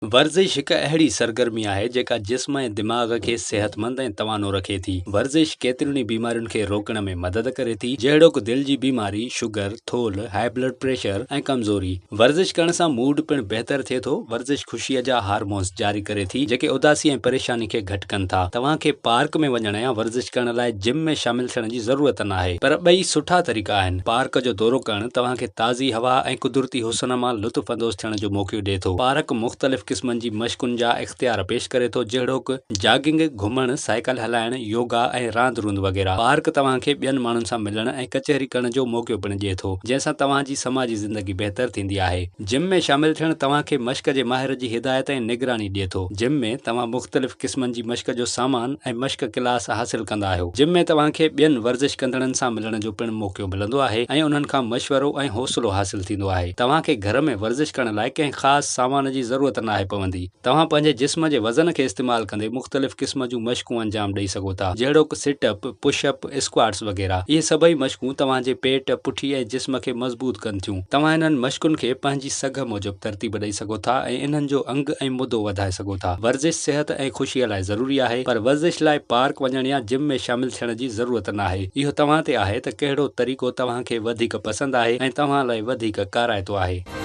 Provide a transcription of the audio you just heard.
ورزش هڪ اهڙي سرگرمي آهي جيڪا جسم ۽ دماغ کي صحتمند ۽ توانو رکي ٿي. ورزش ڪيترين ئي بيمارين کي روڪڻ ۾ مدد ڪري ٿي، جهڙوڪ دل جي بيماري، شگر، ٿولهه، هاء بلڊ پريشر ۽ ڪمزوري. ورزش ڪرڻ سان موڊ پڻ بهتر ٿئي ٿو. ورزش خوشيء جا هارمونز جاري ڪري ٿي، جيڪي اداسي ۽ پريشاني کي گهٽ ڪن ٿا. توهان کي پارڪ ۾ وڃڻ يا ورزش ڪرڻ لاء جم ۾ شامل ٿيڻ جي ضرورت ناهي، پر ٻئي سٺا طريقا آهن. پارڪ جو دورو ڪرڻ توهان کي تازي هوا ۽ قدرتي حسن مان لطف اندوز ٿيڻ جو موقعو ڏئي ٿو. پارڪ مختلف قسمن جي مشقن جا اختيار پيش ڪري ٿو، جهڙوڪ، جاگنگ، گهمڻ، سائيڪل هلائڻ، يوگا ۽ راند روند وغيره. پارڪ توهان کي ٻين ماڻهن سان ملڻ ۽ ڪچهري ڪرڻ جو موقعو پڻ ڏئي ٿو، جنهن سان توهان جي سماجي زندگي بهتر ٿيندي آهي. جم ۾ شامل ٿيڻ توهان کي مشق جي ماهر جي هدايت ۽ نگراني ڏئي ٿو. جم ۾ توهان مختلف قسمن جي مشق جو سامان ۽ مشق ڪلاس حاصل ڪندا آهيو. جم ۾ توهان کي ٻين ورزش ڪندڙن سان ملڻ جو پڻ موقعو ملندو آهي ۽ انهن کان مشورو ۽ حوصلو حاصل ٿيندو آهي. توهان کي گهر ۾ ورزش ڪرڻ لاء ڪنهن خاص سامان جي ضرورت ناهي پوندي. توهان پنهنجي جسم جي وزن کي استعمال ڪندي مختلف قسم جون مشقون انجام ڏئي سگهو ٿا، جهڙوڪ سٽ اپ، پش اپ، اسڪواٽس وغيره. اهي سڀئي مشقون توهان جي پيٽ، پٺي ۽ جسم کي مضبوط ڪن ٿيون. توهان انهن مشقن کي پنهنجي سگهه موجب ترتيب ڏئي سگهو ٿا ۽ انهن جو انگ ۽ مدو وڌائي سگهو ٿا. ورزش صحت ۽ خوشيء لاء ضروري آهي، پر ورزش لاء پارڪ وڃڻ يا جم ۾ شامل ٿيڻ جي ضرورت ناهي. اهو توهان تي آهي ته ڪهڙو طريقو توهان کي وڌيڪ پسند آهي ۽ توهان لاء وڌيڪ ڪارائتو آهي.